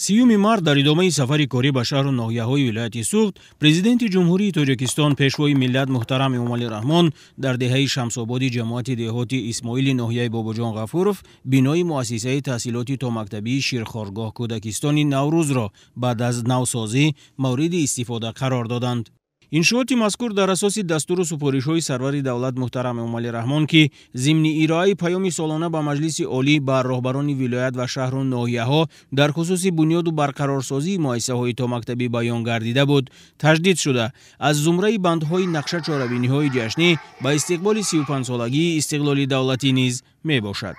30 март дар идомаи сафари корӣ ба шаҳру ноҳияҳои вилояти Суғд Президенти Ҷумҳурии Тоҷикистон, Пешвои миллат муҳтарам Эмомалӣ Раҳмон дар деҳаи Шамсободи ҷамоати деҳоти Исмоили ноҳияи Бобоҷон Ғафуров бинои муассисаи таҳсилоти томактабии Ширхоргоҳ кӯдакистони Наврӯзро баъд аз навсозӣ мавриди истифода қарор доданд. Иншооти мазкур дар асоси дастуру супоришҳои сарвари давлат муҳтарам Эмомалӣ Раҳмон, ки зимни ироаи паёми солона ба Маҷлиси Олӣ ба роҳбарони вилоят ва шаҳру ноҳияҳо дар хусуси бунёду барқарорсозии муассисаҳои томактабӣ баён гардида буд, таҷдид шуда, аз зумраи бандҳои нақша чорабиниҳои ҷашнӣ ба истиқболи 35-солагии истиқлоли давлатӣ низ мебошад.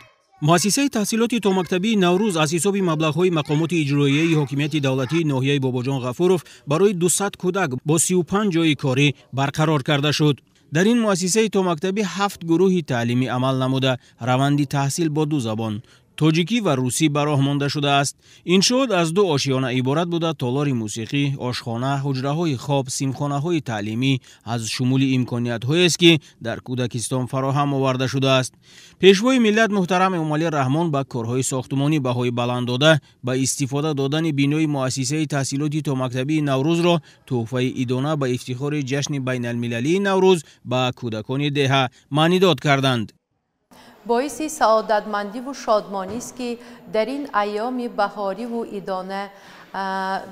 Муассисаи таҳсилоти томактабии Наврӯз аз ҳисоби маблағҳои мақомоти иҷроияи ҳокимияти давлатии ноҳияи Бобоҷон Ғафуров барои 200 кӯдак бо 35 ҷойи корӣ барқарор карда шуд. Дар ин муассисаи томактабӣ 7 гурӯҳи таълимӣ амал намуда, раванди таҳсил бо 2 забон тоҷикӣ ва русӣ ба роҳ монда шудааст. Иншоот аз 2 ошиёна иборат буда, толори мусиқӣ, ошхона, ҳуҷраҳои хоб, синфхонаҳои таълимӣ аз шумули имкониятҳоест, ки дар кӯдакистон фароҳам оварда шудааст. Пешвои миллат муҳтарам Эмомалӣ Раҳмон ба корҳои сохтумонӣ баҳои баланд дода, ба истифода додани бинои муассисаи таҳсилоти томактабии Наврӯзро тӯҳфаи идона ба ифтихори ҷашни байналмилалии Наврӯз ба кӯдакони деҳа маънидод карданд. Боиси саодатмандиву шодмонист, ки дар ин айёми баҳориву идона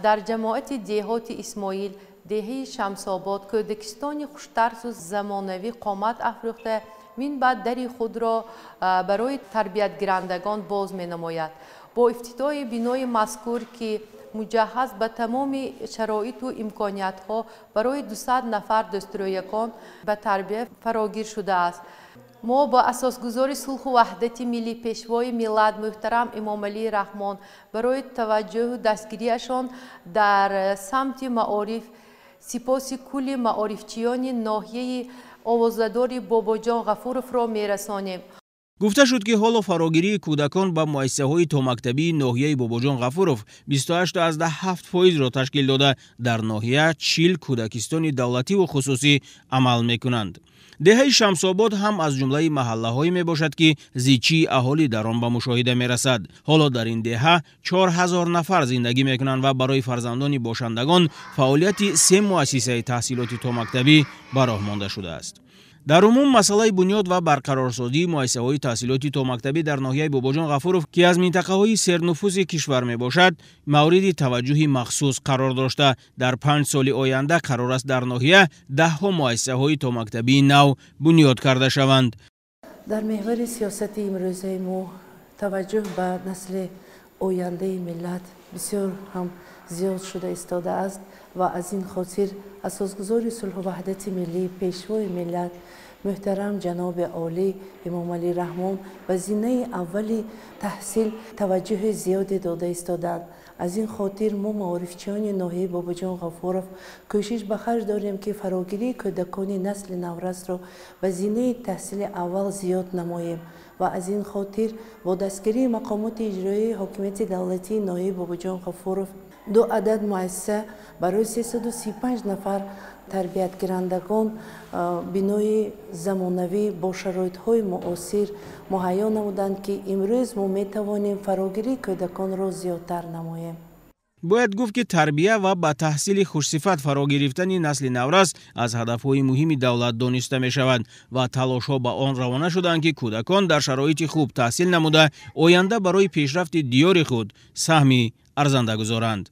дар ҷамоати деҳоти Исмоил, деҳаи Шамсобод, кӯдакистони хуштарсу замонавӣ қомат афрӯхта, минбаъд дари худро барои тарбиятгирандагон боз менамояд. Бо ифтитоҳи бинои мазкур, ки муҷаҳҳаз ба тамоми шароиту имкониятҳо барои 200 нафар дӯстрӯякон ба тарбия фарогир шудааст, мо бо асосгузори сулҳу ваҳдати миллӣ, Пешвои миллат муҳтарам Эмомалӣ Раҳмон барои таваҷҷӯҳу дастгириашон дар самти маориф сипоси кулли маорифчиёни ноҳияи овозадори Бобоҷон Ғафуровро мерасонем. Гуфта шуд, ки ҳоло фарогирии кӯдакон ба муассисаҳои томактабии ноҳияи Бобоҷон Ғафуров 28,7%-ро ташкил дода, дар ноҳия 40 кӯдакистони давлативу хусусӣ амал мекунанд. Деҳаи Шамсобод ҳам аз ҷумлаи маҳаллаҳое мебошад, ки зичии аҳолӣ дар он ба мушоҳида мерасад. Ҳоло дар ин деҳа 4000 нафар зиндагӣ мекунанд ва барои фарзандони бошандагон фаъолияти 3 муассисаи таҳсилоти томактабӣ ба роҳ монда шудааст. Дар умум масъалаи бунёд ва барқарорсозии муассисаҳои таҳсилоти томактабӣ дар ноҳияи Бобоҷон Ғафуров, ки аз минтақаҳои сернуфузи кишвар мебошад, мавриди таваҷҷӯҳи махсус қарор дошта, дар 5 соли оянда қарор аст дар ноҳия даҳҳо муассисаҳои томактабии нав бунёд карда шаванд. Дар меҳвари сиёсати имрӯзаи мо таваҷҷӯҳ ба насли ояндаи миллат бисёр ҳам зиёд шуда истодааст ва аз ин хотир асосгузори сулҳу ваҳдати миллӣ, Пешвои миллат муҳтарам ҷаноби олӣ Эмомалӣ Раҳмон ба зинаи аввали таҳсил таваҷҷӯҳи зиёде дода истодаанд. Аз ин хотир мо, маорифчиёни ноҳияи Бобоҷон Ғафуров, кӯшиш ба харҷ дорем, ки фарогирии кӯдакони насли наврасро ба зинаи таҳсили аввал зиёд намоем ва аз ин хотир бо дастгирии мақомоти иҷроияи ҳокимияти давлатии ноҳияи Бобоҷон Ғафуров 2 адад муассиса барои 335 нафар тарбиятгирандагон бинои замонавӣ бо шароитҳои муосир муҳайё намуданд, ки имрӯз мо метавонем фарогирии кӯдаконро зиёдтар намоем. Бояд гуфт, ки тарбия ва ба таҳсили хушсифат фаро гирифтани насли наврас аз ҳадафҳои муҳими давлат дониста мешавад ва талошҳо ба он равона шуданд, ки кӯдакон дар шароити хуб таҳсил намуда, оянда барои пешрафти диёри худ саҳми арзанда гузоранд.